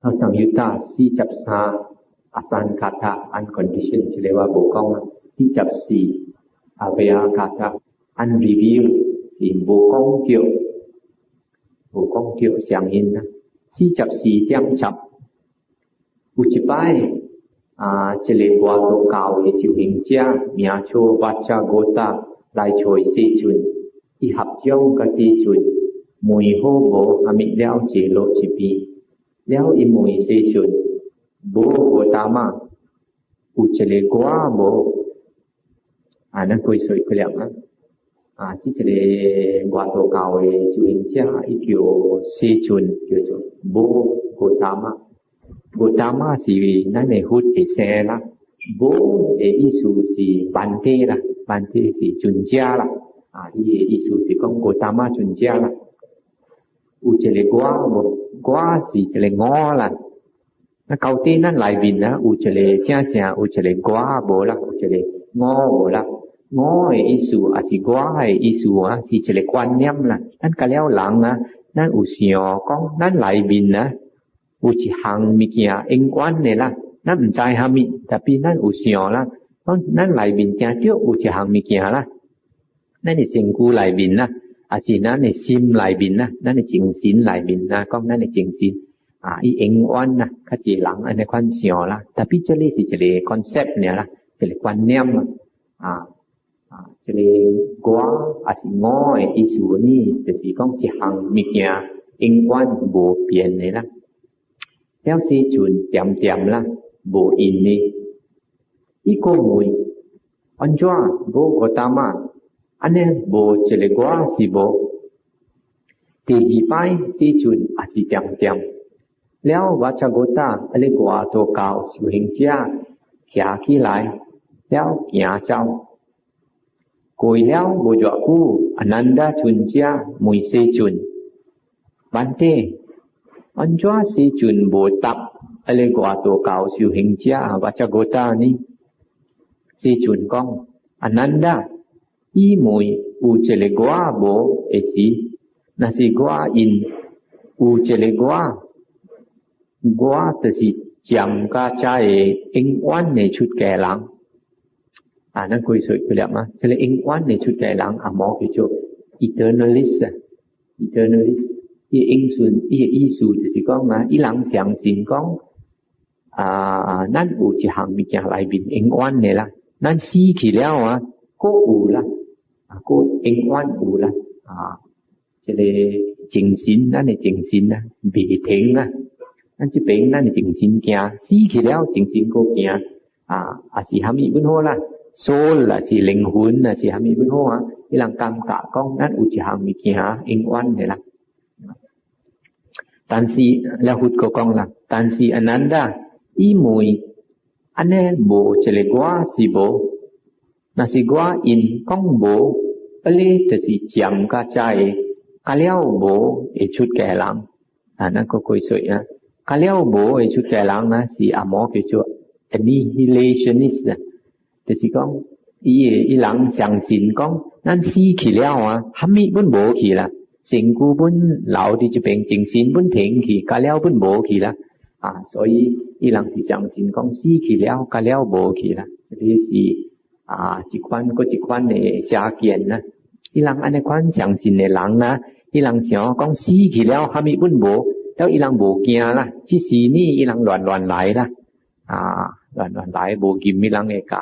Saṃyutta 43 asaṅkhata unconditioned 這个我無講啊，44 avyākata unrevealed 是無講著，無講著相應啦。44.10，有一擺啊，一个外道教的修行者名叫 Vacchagotta 來揣世尊，伊合掌佮世尊問好無啥物了坐落一邊，了伊問世尊：無 Gotama，有一个我無？啊，咱過歲幾粒啊？啊，這一個外道教的修行者，伊叫世尊，叫做無 Gotama。Gotama 是咱的佛的姓啦，無的意思是 Bhante 啦，Bhante 是尊者啦。啊，伊的意思是講 Gotama 尊者啦。有一個我無？我是一個我啦。那到底咱內面啊，有一個正正有一個我無啦？有一個我無啦？我的意思抑是我的意思啊，是一個觀念啦。咱甲了人啊，咱有想講，咱內面啊有一項物件永遠的啦，咱毋知蝦米，tapi 咱有想啦，講咱內面定著有一項物件啦，咱的身軀內面啦，抑是咱的心內面啦，咱的精神內面啦，講咱的精神啊，伊永遠啦，較濟人按呢款想啦，tapi 這个是一個 concept 爾啦，一個觀念啦，啊啊，這个我抑是我的意思呢，就是講一項物件永遠無變的啦。了世尊恬恬啦，無應的。伊閣問：按怎無 Gotama？按呢無一個我是無？第二擺世尊也是恬恬。了 Vacchagotta 彼个外道教修行者徛起來，了行走。過了無偌久，阿難陀尊者問世尊：Bhante，按怎世尊無答彼个外道教修行者 Vacchagotta 呢？世尊講：阿難陀，伊問有一個我無的時，若是我應有一個我，我就是佔佮這个永遠的出家人。啊，咱解說過了嗎？這个永遠的出家人，紅毛叫做 eternalist，eternalist。伊應順，伊的意思就是講啊，伊人相信講啊，咱有一項物件內面永遠的啦，咱死去了啊，閣有啦，啊，閣永遠有啦，啊，這个精神，咱的精神啊，袂停啊，咱這邊咱的精神行，死去了精神閣行，啊，抑是蝦米阮好啦，soul 啦是靈魂啊，是蝦米阮好啊，伊人感覺講咱有一項物件永遠的啦。但是了佛閣講啦，但是阿難陀，伊問按呢無一個我是無？若是我應講無，彼个就是佔佮這个，加了無會出家人。啊，咱閣解說啊，加了無會出家人啊，是紅毛叫做 annihilationist 啊，就是講伊會伊人相信講，咱死去了啊，蝦米阮無去啦。身軀本留佇這邊，精神本停去，加了本無去啦。啊，所以伊人是相信講死去了，加了無去啦。這個是啊，一款閣一款的邪見啦。伊人按呢款相信的人啊，伊人想講死去了，蝦米本無，了伊人無驚啦。這時呢，伊人亂亂來啦，啊，亂亂來，無禁伊人的戒，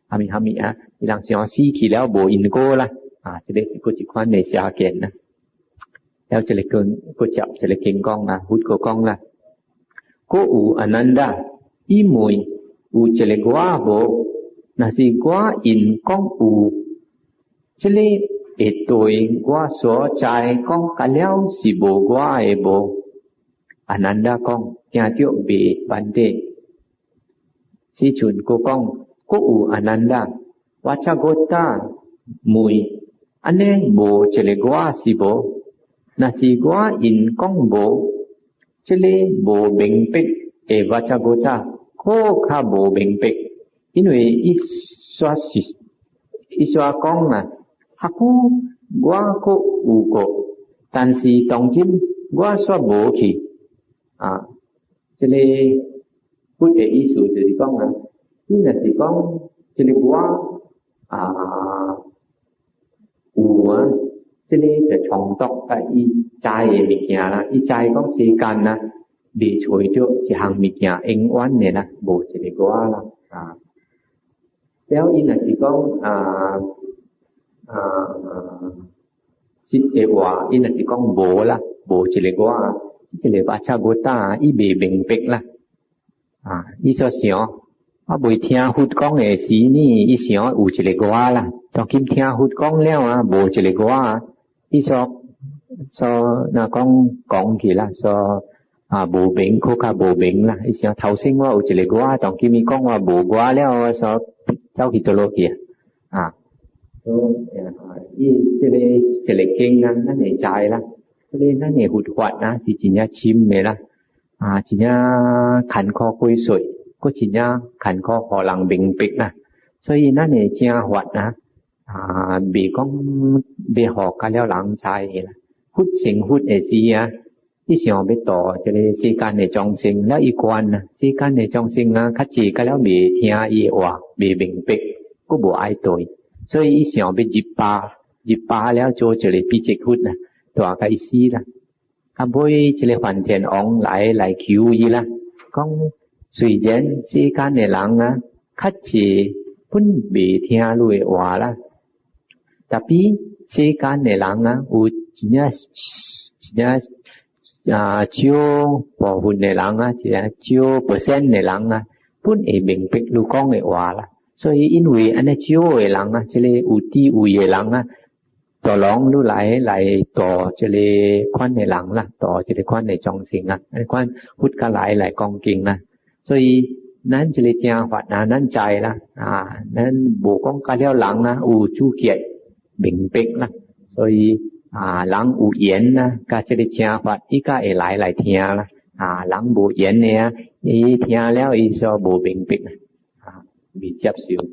蝦米蝦米啊，伊人想死去了無因果啦。啊，這個是閣一款的邪見啦。了這個經，閣接這個經講啊，佛閣講啦，閣有阿難陀，伊問有一個我無？若是我應講有，這個會對我所知講加了是無我的無？阿難陀講，驚著袂 Bhante。世尊閣講，閣有阿難陀，Vacchagotta 問，按呢無一個我是無？若是我應講無，這个無明白的 Vacchagotta，閣較無明白，因為伊煞是伊煞講啊，較久我閣有過，但是當今我煞無去啊。這个佛的意思就是講啊，伊若是講這个我啊有啊，這个就衝突佮伊知的物件啦，伊知講世間啊，袂揣著一項物件永遠的啦，無一个我啦啊。了伊若是講啊啊實的話，伊若是講無啦，無一个我，這个 Vacchagotta 伊袂明白啦。啊，伊所想，我未聽佛講的時呢，伊想有一个我啦。當今聽佛講了啊，無一个我啊，伊所所若講講起啦，所啊無明，閣較無明啦。伊想頭先我有一个我，當今伊講我無我了，我所走去佗落去啊？啊，所以伊這个一个經啊，咱會知啦。這个咱的佛法啊，是真正深的啦，啊，真正艱苦過歲，閣真正艱苦予人明白啦。所以咱的正法啊，啊，袂講欲予甲了人知的啦。佛成佛的時啊，伊想欲度這个世間的眾生，了伊觀啊，世間的眾生啊，較濟甲了袂聽伊的話，袂明白，閣無愛對，所以伊想欲入巴，入巴了做一個比丘佛啊，大共伊死啦。啊，尾這个梵天王來來求伊啦，講雖然世間的人啊，較濟本袂聽你的話啦，tapi 世間的人啊，有真正真正啊少部分的人啊，真正少 percent 的人啊，本會明白你講的話啦。所以因為按呢少的人啊，這个有智慧的人啊，就攏你來來度這个款的人啦，度這个款的眾生啊，按呢款佛佮來來講經啦。所以咱這个正法啊，咱知啦，啊，咱無講佮了人啊有主見明白啦，所以啊，人有緣啊，佮這个正法，伊才會來來聽啦。啊，人無緣的啊，伊聽了伊說無明白啊，未接受。